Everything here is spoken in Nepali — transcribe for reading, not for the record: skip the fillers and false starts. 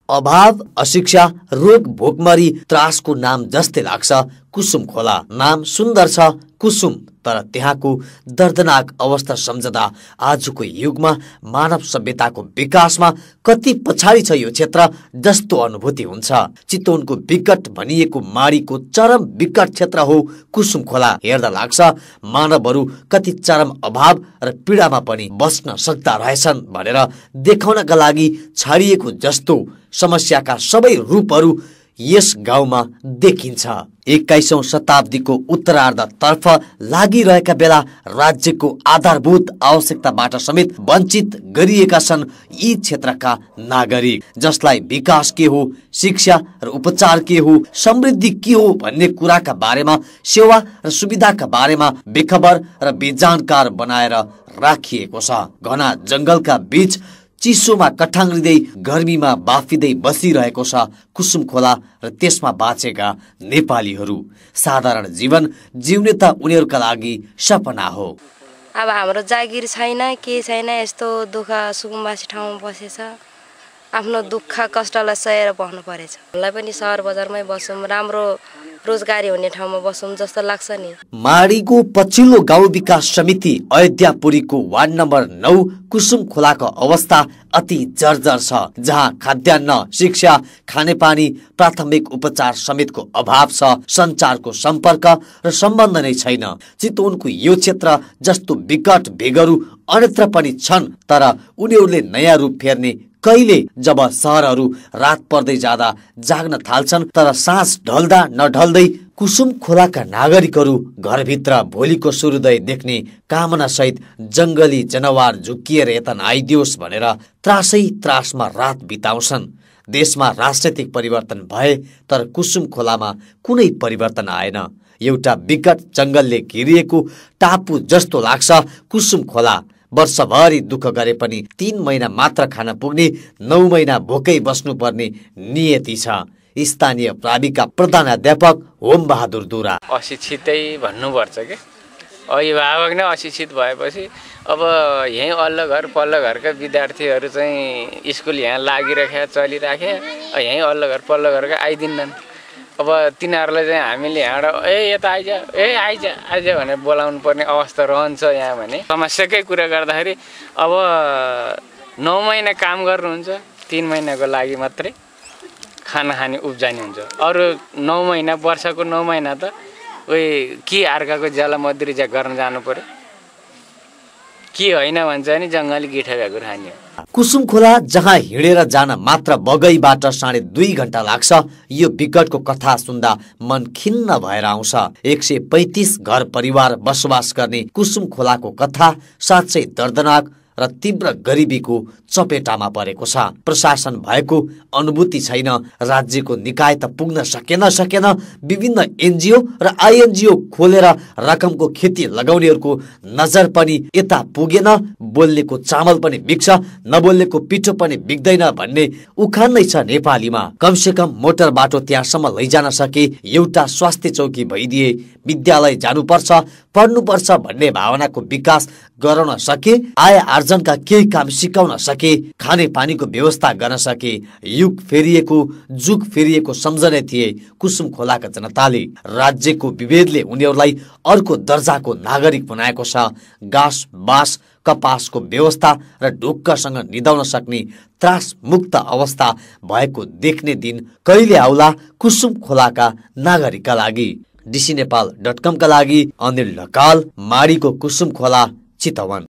अभाव, अशिक्षा, रोग, भोकमरी, त्रासको नाम जस्तै लाग्छ कुसुम खोला। नाम सुन्दर छ कुसुम, तर त्यहाँको दर्दनाक अवस्था सम्झदा आजको युगमा मानव सभ्यताको विकासमा कति पछाडि छ यो क्षेत्र जस्तो अनुभूति हुन्छ। चितवनको विकट भनिएको माडीको चरम विकट क्षेत्र हो कुसुम खोला। हेर्दा लाग्छ मानवहरू कति चरम अभाव र पीडामा पनि बस्न सक्दा रहेछन् भनेर देखाउनका लागि छाडिएको जस्तो समस्याका सबै रूपहरू यस गाउँमा देखिन्छ। 21औं शताब्दीको उत्तरार्धतर्फ लागिरहेका बेला राज्यको आधारभूत आवश्यकताबाट समेत वञ्चित गरिएका छन् यी क्षेत्रका नागरिक, जसलाई विकास के हो, शिक्षा र उपचार के हो, समृद्धि के हो भन्ने कुराका बारेमा, सेवा र सुविधाका बारेमा बेखबर र बेजानकार बनाएर राखिएको छ। घना जंगलका बीच चिसोमा कठाङ्ग्रिँदै गर्मीमा बाफिँदै बसिरहेको छ कुसुम खोला र त्यसमा बाँचेका नेपालीहरू। साधारण जीवन जिउने त उनीहरूका लागि सपना हो। अब हाम्रो जागिर छैन, के छैन, यस्तो दुःख सुकुम्बासी ठाउँमा बसेछ। आफ्नो दुःख कष्टलाई सहेर बस्नु परेछ। मलाई पनि सहर बजारमै बसौँ, राम्रो रोजगारी हुने ठाउँमा बसौँ जस्तो लाग्छ नि। माडीको पछिल्लो गाउँ विकास समिति अयोध्यापुरीको वार्ड नम्बर 9 कुसुम खोलाको अवस्था अति जर्जर छ, जहाँ खाद्यान्न, शिक्षा, खानेपानी, प्राथमिक उपचार समेतको अभाव छ। सञ्चारको सम्पर्क र सम्बन्ध नै छैन। चितवनको यो क्षेत्र जस्तो विकट भेगहरू अन्यत्र पनि छन्, तर उनीहरूले नयाँ रूप फेर्ने कहिले, जब सहरहरू रात पर्दै जाँदा जाग्न थाल्छन्, तर साँझ ढल्दा नढल्दै कुसुम खोलाका नागरिकहरू घरभित्र भोलिको सूर्योदय देख्ने कामना सहित जंगली जनावर झुकिएर यता आइदियोस् भनेर त्रासै त्रासमा रात बिताउँछन्। देशमा राजनैतिक परिवर्तन भए तर कुसुम खोलामा कुनै परिवर्तन आएन। एउटा विकट जंगलले घेरिएको टापु जस्तो लाग्छ कुसुम खोला। वर्षभरि दुःख गरे पनि 3 महिना मात्र खान पुग्ने, 9 महिना भोकै बस्नुपर्ने नियति छ। स्थानीय प्राविका प्रधानाध्यापक होम बहादुर दुरा। अशिक्षितै भन्नुपर्छ के, अभिभावक नै अशिक्षित भएपछि अब यहीँ अल्लो घर पल्लो घरका विद्यार्थीहरू चाहिँ स्कुल यहाँ लागिराखे चलिराखे, यहीँ अल्लो घर पल्लो घरका आइदिन्नन्। अब तिनीहरूलाई चाहिँ हामीले यहाँबाट यता आइज आइज भनेर बोलाउनु पर्ने अवस्था रहन्छ यहाँ भने। समस्याकै कुरा गर्दाखेरि अब 9 महिना काम गर्नुहुन्छ, 3 महिनाको लागि मात्रै खाना खाने उब्जनी हुन्छ। अरू 9 महिना, वर्षको 9 महिना त उही के अर्काको ज्याला मदिरी गर्न जानु पर्यो, के होइन भन्छ नि जङ्गली गिठा भ्याकुर खाने। कुसुम खोला जहाँ हिँडेर जान मात्र बगैबाट 2.5 घण्टा लाग्छ। यो विकटको कथा सुन्दा मन खिन्न भएर आउँछ। 135 घर परिवार बसोबास गर्ने कुसुम खोलाको कथा साँच्चै दर्दनाक र तीव्र गरिबीको चपेटामा परेको छ। प्रशासन भएको अनुभूति छैन, राज्यको निकाय त पुग्न सकेन। विभिन्न एनजिओ र आइएनजिओ खोलेर रकमको खेती लगाउनेहरूको नजर पनि यता पुगेन। बोल्नेको चामल पनि बिग्छ, नबोल्नेको पिठो पनि बिग्दैन भन्ने उखान नै छ नेपालीमा। कमसे कम मोटर बाटो त्यहाँसम्म लैजान सके, एउटा स्वास्थ्य चौकी भइदिए, विद्यालय जानुपर्छ, पढ्नुपर्छ भन्ने भावनाको विकास गराउन सके, आय आर्जनका केही काम सिकाउन सके, खाने पानीको व्यवस्था गर्न सके, जुग फेरिएको सम्झने थिए कुसुम खोलाका जनताले। राज्यको विभेदले उनीहरूलाई अर्को दर्जाको नागरिक बनाएको छ। घाँस बाँस कपासको व्यवस्था र ढुक्कसँग निदाउन सक्ने त्रास मुक्त अवस्था भएको देख्ने दिन कहिले आउला कुसुम खोलाका नागरिकका लागि। dcnepal.com का लागि अनिल ढकाल, माडीको कुसुम खोला, चितवन।